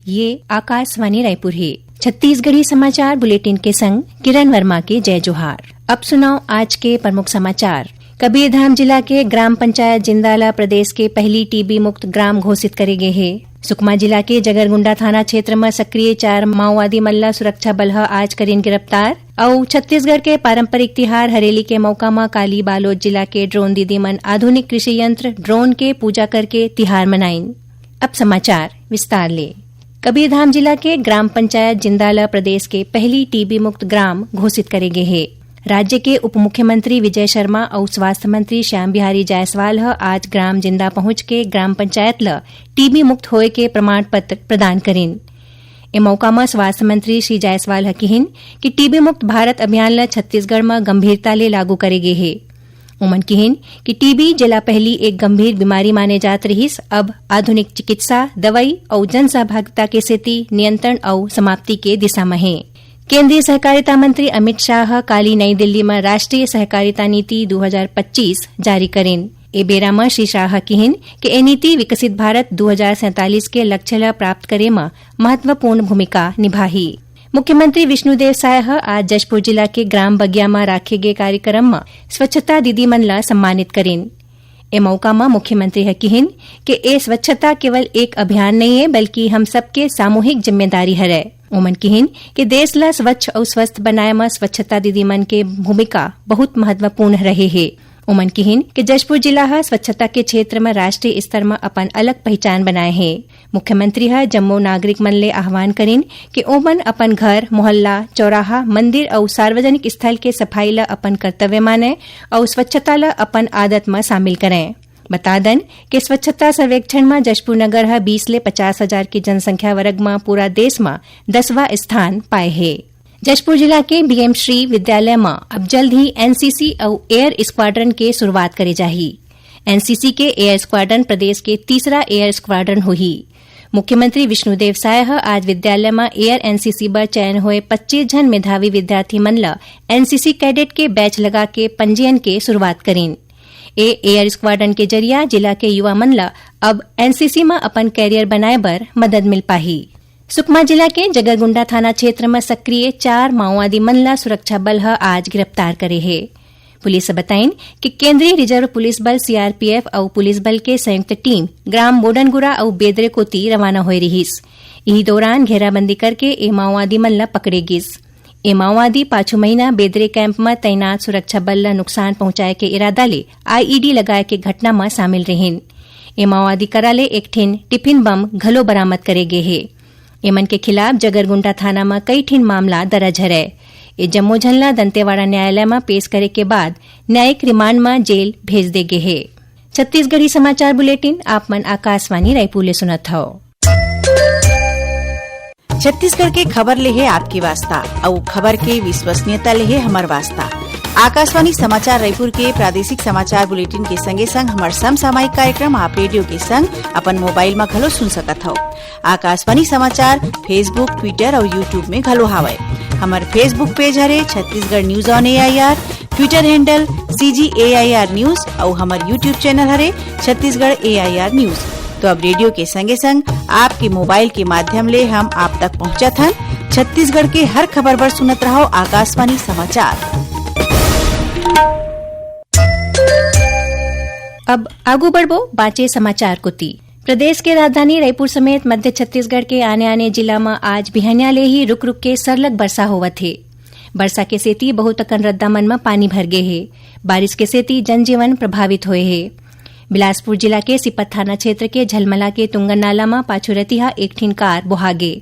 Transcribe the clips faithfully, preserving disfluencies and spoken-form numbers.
ये आकाशवाणी रायपुर हे। छत्तीसगढ़ी समाचार बुलेटिन के संग किरण वर्मा के जय जोहार। अब सुनव आज के प्रमुख समाचार। कबीरधाम जिला के ग्राम पंचायत जिंदा ल प्रदेश के पहली टीबी मुक्त ग्राम घोषित करे गे हे। सुकमा जिला के जगरगुंडा थाना क्षेत्र म सक्रिय चार माओवादी मन ल सुरक्षा बल ह आज करिन गिरफ्तार। अउ छत्तीसगढ़ के पारंपरिक तिहार हरेली के मौका म काली बालोद जिला के ड्रोन दीदी मन आधुनिक कृषि यंत्र ड्रोन के पूजा करके तिहार मनाइन। अब समाचार विस्तार ले। कबीरधाम जिला के ग्राम पंचायत जिंदा ल प्रदेश के पहली टीबी मुक्त ग्राम घोषित करे गे हे। राज्य के उप मुख्यमंत्री विजय शर्मा अउ स्वास्थ्य मंत्री श्याम बिहारी जायसवाल ह आज ग्राम जिंदा पहुंच के ग्राम पंचायत ल टीबी मुक्त होए के प्रमाण पत्र प्रदान करिन। ए मौका म स्वास्थ्य मंत्री श्री जायसवाल ह किहिन कि टीबी मुक्त भारत अभियान ल छत्तीसगढ़ म गंभीरता ले लागू करे गे हे। उमन किहिन कि टीबी, जेला पहली एक गंभीर बीमारी माने जात रिहिस, अब आधुनिक चिकित्सा, दवाई अउ जनसहभागिता के सेती नियंत्रण अउ समाप्ति के दिशा म हे। केंद्रीय सहकारिता मंत्री अमित शाह ह काली नई दिल्ली म राष्ट्रीय सहकारिता नीति दू हजार पच्चीस जारी करिन। ए बेरा म श्री शाह ह किहिन कि ए नीति विकसित भारत दू हजार सैंतालीस के लक्ष्य ल प्राप्त करे म महत्वपूर्ण भूमिका निभाही। मुख्यमंत्री विष्णुदेव साय ह आज जशपुर जिला के ग्राम बगिया म राखे गे कार्यक्रम म स्वच्छता दीदी मन ल सम्मानित करिन। ए मौका म मुख्यमंत्री ह किहिन कि ए स्वच्छता केवल एक अभियान नइ ए, बल्कि हम सबके सामूहिक जिम्मेदारी हरय। ओमन किहिन कि देश ल स्वच्छ अउ स्वस्थ बनाए म स्वच्छता दीदी मन के भूमिका बहुत महत्वपूर्ण रहे हे। ओमन किहिन कि जशपुर जिला ह स्वच्छता के क्षेत्र म राष्ट्रीय स्तर म अपन अलग पहिचान बनाए हे। मुख्यमंत्री ह जम्मो नागरिक मन ले आह्वान करिन कि ओमन अपन घर, मोहल्ला, चौराहा, मंदिर अउ सार्वजनिक स्थल के सफाई ल अपन कर्तव्य मानय अउ स्वच्छता ल अपन आदत म शामिल करय। बता दन कि स्वच्छता सर्वेक्षण म जशपुर नगर ह बीस ले पचास हजार के जनसंख्या वर्ग म पूरा देश म दसवां स्थान पाए हे। जशपुर जिला के बीएम श्री विद्यालय म अब जल्द ही एनसीसी अउ एयर स्क्वाड्रन के शुरुआत करे जाही। एनसीसी के एयर स्क्वाड्रन प्रदेश के तीसरा एयर स्क्वाड्रन होही। मुख्यमंत्री विष्णुदेव साय ह आज विद्यालय म एयर एनसीसी बर चयन होए पच्चीस झन मेधावी विद्यार्थी मन ल एनसीसी कैडेट के बैच लगा के पंजीयन के शुरुआत करिन। ए एयर स्क्वाड्रन के जरिया जिला के युवा मन ल अब एनसीसी म अपन कैरियर बनाए बर मदद मिल पाही। सुकमा जिला के जगरगुंडा थाना क्षेत्र म सक्रिय चार माओवादी मन ल सुरक्षा बल ह आज गिरफ्तार करे हे। पुलिस ह बताइन कि केंद्रीय रिजर्व पुलिस बल, सीआरपीएफ, अउ पुलिस बल के संयुक्त टीम ग्राम बोडनगुरा अउ बेदरे कोति रवाना होए रिहिस। इही दौरान घेराबंदी करके ए माओवादी मन ल पकड़े गिस। ए माओवादी पाछू महीना बेदरे कैंप म तैनात सुरक्षा बल ल नुकसान पहुंचाए के इरादा ले आईईडी लगाए के घटना म शामिल रिहिन। ए माओवादी करा ले एक ठिन टिफिन बम घलो बरामद करे गे हे। एमन के खिलाफ जगरगुंडा थाना म कई ठिन मामला दरज हरय। ए जम्मो झन ल दंतेवाड़ा न्यायालय म पेश करे के बाद न्यायिक रिमांड म जेल भेज दे गे हे। छत्तीसगढ़ी समाचार बुलेटिन आप मन आकाशवाणी रायपुर ले सुनत हव। छत्तीसगढ़ के खबर ले हे आपके वास्ता, अउ खबर के विश्वसनीयता ले हे हमर वास्ता। आकाशवाणी समाचार रायपुर के प्रादेशिक समाचार बुलेटिन के संगे संग हमर समसामयिक कार्यक्रम आप रेडियो के संग अपन मोबाइल म घलो सुन सकत हव। आकाशवाणी समाचार Facebook, Twitter अउ YouTube में घलो हावय। हमर Facebook पेज हरे Chhattisgarh news on AIR, Twitter handle CG AIR news अउ हमर YouTube चैनल हरे छत्तीसगढ़ एआईआर न्यूज। तो अब रेडियो के संगे संग आपके मोबाइल के माध्यम ले हम आप तक पहुंचत हन। छत्तीसगढ़ के हर खबर बर सुनत रहव आकाशवाणी समाचार। अब आगू बढ़बो बांचे समाचार कोति। प्रदेश के राजधानी रायपुर समेत मध्य छत्तीसगढ़ के आने-आने जिला म आज बिहनिया ले ही रुक-रुक के सरलग बरसा होवत हे। बरसा के सेती बहुत अकन रद्दा मन म पानी भर गे हे। बारिश के सेती जनजीवन प्रभावित होए हे। बिलासपुर जिला के सिपत थाना क्षेत्र के झलमला के तुंगन नाला म पाछू रतिहा एक ठिन कार बोहा गे।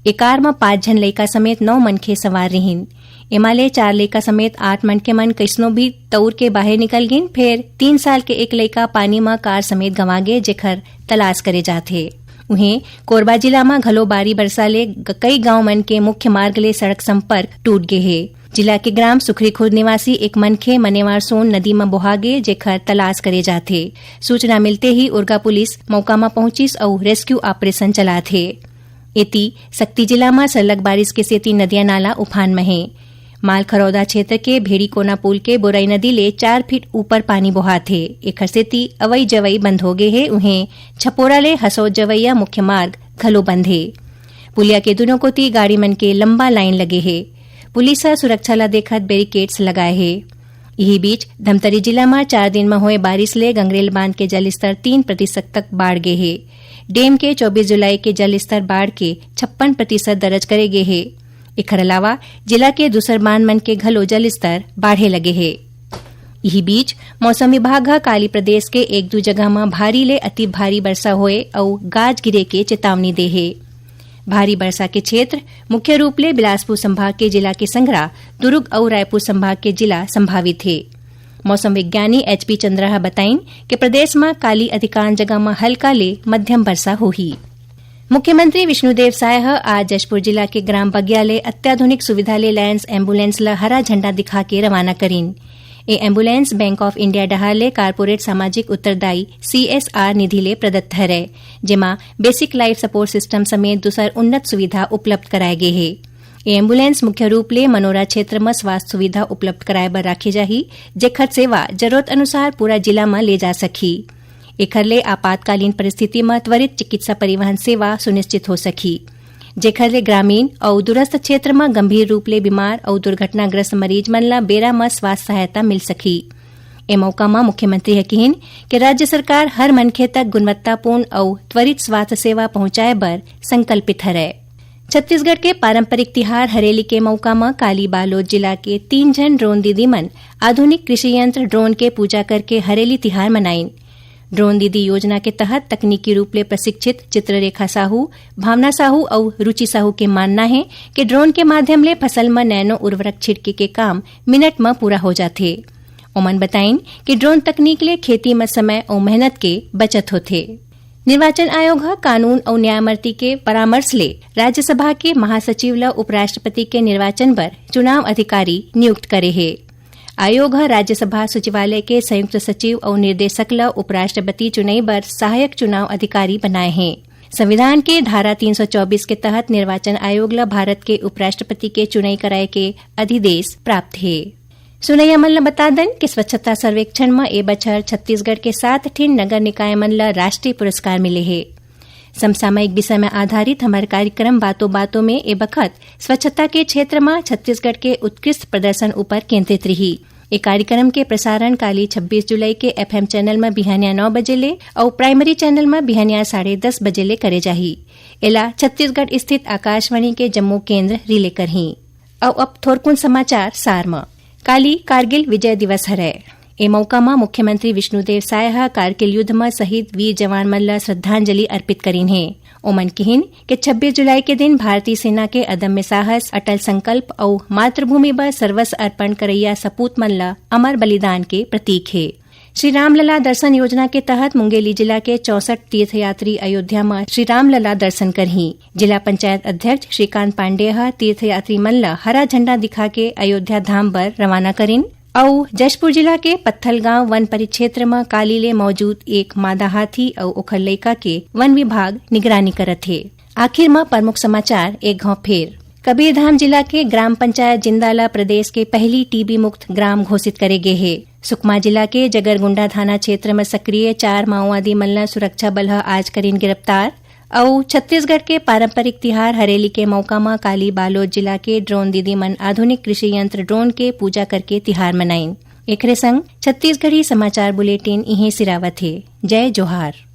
ए कार म पांच झन लइका समेत नौ मनखे सवार रिहिन। एमा ले चार लइका समेत आठ मनखे मन कइसनो भी तउर के बाहिर निकल गिन, फेर तीन साल के एक लइका पानी म कार समेत गंवा गे, जेखर तलाश करे जात हे। उहें, कोरबा जिला म घलो बारी बरसा ले ग-, कई गांव मन के मुख्य मार्ग ले सड़क संपर्क टूट गे हे। जिला के ग्राम सुखरीखुर्द निवासी एक मनखे मनेवार सोन नदी म बोहा गे, जेखर तलाश करे जात हे। सूचना मिलते ही उरगा पुलिस मौका म पहुंचिस अउ रेस्क्यू ऑपरेशन चलात हे। एती, सक्ती जिला म सरलग बारिश के सेती नदिया नाला उफान म हे। मालखरौदा क्षेत्र के भेड़ीकोना पुल के बोरई नदी ले चार फीट ऊपर पानी बोहात हे। एखर सेती अवई जवई बंद हो गे हे। उहें, छपोरा ले हसौद जवइया मुख्य मार्ग घलो बंद हे। पुलिया के दुनों कोति गाड़ी मन के लंबा लाइन लगे हे। पुलिस ह सुरक्षा ला देखत बैरिकेड्स लगाए हे। इही बीच, धमतरी जिला म चार दिन म होए बारिश ले गंगरेल बांध के जलस्तर तीन प्रतिशत तक बाढ़ गे हे। डेम के चौबीस जुलाई के जलस्तर बाढ़ के छप्पन प्रतिशत दर्ज करे गे हे। एखर अलावा जिला के दूसर बांध मन के घलो जलस्तर बाढ़े लगे हे। इही बीच, मौसम विभाग ह काली प्रदेश के एक दू जगह म भारी ले अति भारी वर्षा होए अउ गाज गिरे के चेतावनी दे हे। भारी वर्षा के क्षेत्र मुख्य रूप ले बिलासपुर संभाग के जिला के संघरा दुर्ग अउ रायपुर संभाग के जिला संभावित हे। मौसम विज्ञानी एच पी चंद्रा ह बताइन कि प्रदेश म काली अधिकांश जगह म हल्का ले मध्यम वर्षा होही। मुख्यमंत्री विष्णुदेव साय ह आज जशपुर जिला के ग्राम बगिया ले अत्याधुनिक सुविधा ले लैंस एम्बुलेंस ल हरा झंडा दिखा के रवाना करिन। ए एम्बुलेंस बैंक ऑफ इंडिया डहार ले कारपोरेट सामाजिक उत्तरदायी सीएसआर निधि ले प्रदत्त हरय, जेमा बेसिक लाइफ सपोर्ट सिस्टम समेत दूसर उन्नत सुविधा उपलब्ध कराए गे हे। ए एम्बुलेंस मुख्य रूप ले मनोरा क्षेत्र म स्वास्थ्य सुविधा उपलब्ध कराए बर राखे जाही, जेखर सेवा जरूरत अनुसार पूरा जिला म ले जा सकही। एखर ले आपातकालीन परिस्थिति म त्वरित चिकित्सा परिवहन सेवा सुनिश्चित हो सकही, जेखर ले ग्रामीण अउ दूरस्थ क्षेत्र म गंभीर रूप ले बीमार अउ दुर्घटनाग्रस्त मरीज मन ल बेरा म स्वास्थ्य सहायता मिल सकही। ए मौका म मुख्यमंत्री ह किहिन कि राज्य सरकार हर मनखे तक गुणवत्तापूर्ण अउ त्वरित स्वास्थ्य सेवा पहुंचाए बर संकल्पित हरय। छत्तीसगढ़ के पारंपरिक तिहार हरेली के मौका म काली बालोद जिला के तीन झन ड्रोन दीदी मन आधुनिक कृषि यंत्र ड्रोन के पूजा करके हरेली तिहार मनाइन। ड्रोन दीदी योजना के तहत तकनीकी रूप ले प्रशिक्षित चित्ररेखा साहू, भावना साहू अउ रुचि साहू के मानना हे कि ड्रोन के माध्यम ले फसल म नैनो उर्वरक छिड़के के काम मिनट म पूरा हो जाथे। ओमन बताइन कि ड्रोन तकनीक ले खेती म समय अउ मेहनत के बचत होथे। निर्वाचन आयोग ह कानून अउ न्यायमूर्ति के परामर्श ले राज्यसभा के महासचिव ल उपराष्ट्रपति के निर्वाचन बर चुनाव अधिकारी नियुक्त करे हे। आयोग ह राज्यसभा सचिवालय के संयुक्त सचिव अउ निर्देशक ल उपराष्ट्रपति चुनई बर सहायक चुनाव अधिकारी बनाए हे। संविधान के धारा तीन सौ चौबीस के तहत निर्वाचन आयोग ल भारत के उपराष्ट्रपति के चुनई कराए के अधिदेश प्राप्त हे। सुनैया मन ल बता दन कि स्वच्छता सर्वेक्षण म ए बछर छत्तीसगढ़ के सात ठिन नगर निकाय मन ल राष्ट्रीय पुरस्कार मिले हे। समसामयिक विषय म आधारित हमर कार्यक्रम बातों बातों में ए बखत स्वच्छता के क्षेत्र म छत्तीसगढ़ के उत्कृष्ट प्रदर्शन ऊपर केंद्रित रही। ए कार्यक्रम के प्रसारण काली छब्बीस जुलाई के एफएम चैनल म बिहनिया नौ बजे ले अउ प्राइमरी चैनल म बिहनिया साढ़े दस बजे ले करे जाही। एला छत्तीसगढ़ स्थित आकाशवाणी के जम्मो केंद्र रिले करही। अउ अब थोरकुन समाचार सार म। काली कारगिल विजय दिवस हरय। ए मौका म मुख्यमंत्री विष्णुदेव साय ह कारगिल युद्ध म शहीद वीर जवान मन ल श्रद्धांजलि अर्पित करिन हे। ओमन किहिन कि छब्बीस जुलाई के दिन भारतीय सेना के अदम्य साहस, अटल संकल्प अउ मातृभूमि बर सर्वस्व अर्पण करइया सपूत मन ल अमर बलिदान के प्रतीक हे। श्री रामलला दर्शन योजना के तहत मुंगेली जिला के चौसठ तीर्थयात्री अयोध्या म श्री रामलला दर्शन करही। जिला पंचायत अध्यक्ष श्रीकांत पांडेय ह तीर्थयात्री मन ल हरा झंडा दिखा के अयोध्या धाम बर रवाना करिन। अउ जशपुर जिला के पत्थलगांव वन परिक्षेत्र म काली ले मौजूद एक मादा हाथी अउ ओखर लइका के वन विभाग निगरानी करत हे। आखिर म प्रमुख समाचार एक घाव फेर। कबीरधाम जिला के ग्राम पंचायत जिंदा ल प्रदेश के पहली टीबी मुक्त ग्राम घोषित करे गे हे। सुकमा जिला के जगरगुंडा थाना क्षेत्र म सक्रिय चार माओवादी मन ल सुरक्षा बल ह आज करिन गिरफ्तार। अउ छत्तीसगढ़ के पारंपरिक तिहार हरेली के मौका म काली बालोद जिला के ड्रोन दीदी मन आधुनिक कृषि यंत्र ड्रोन के पूजा करके तिहार मनाइन। एकरे संग छत्तीसगढ़ी समाचार बुलेटिन इहें सिरावत हे। जय जोहार।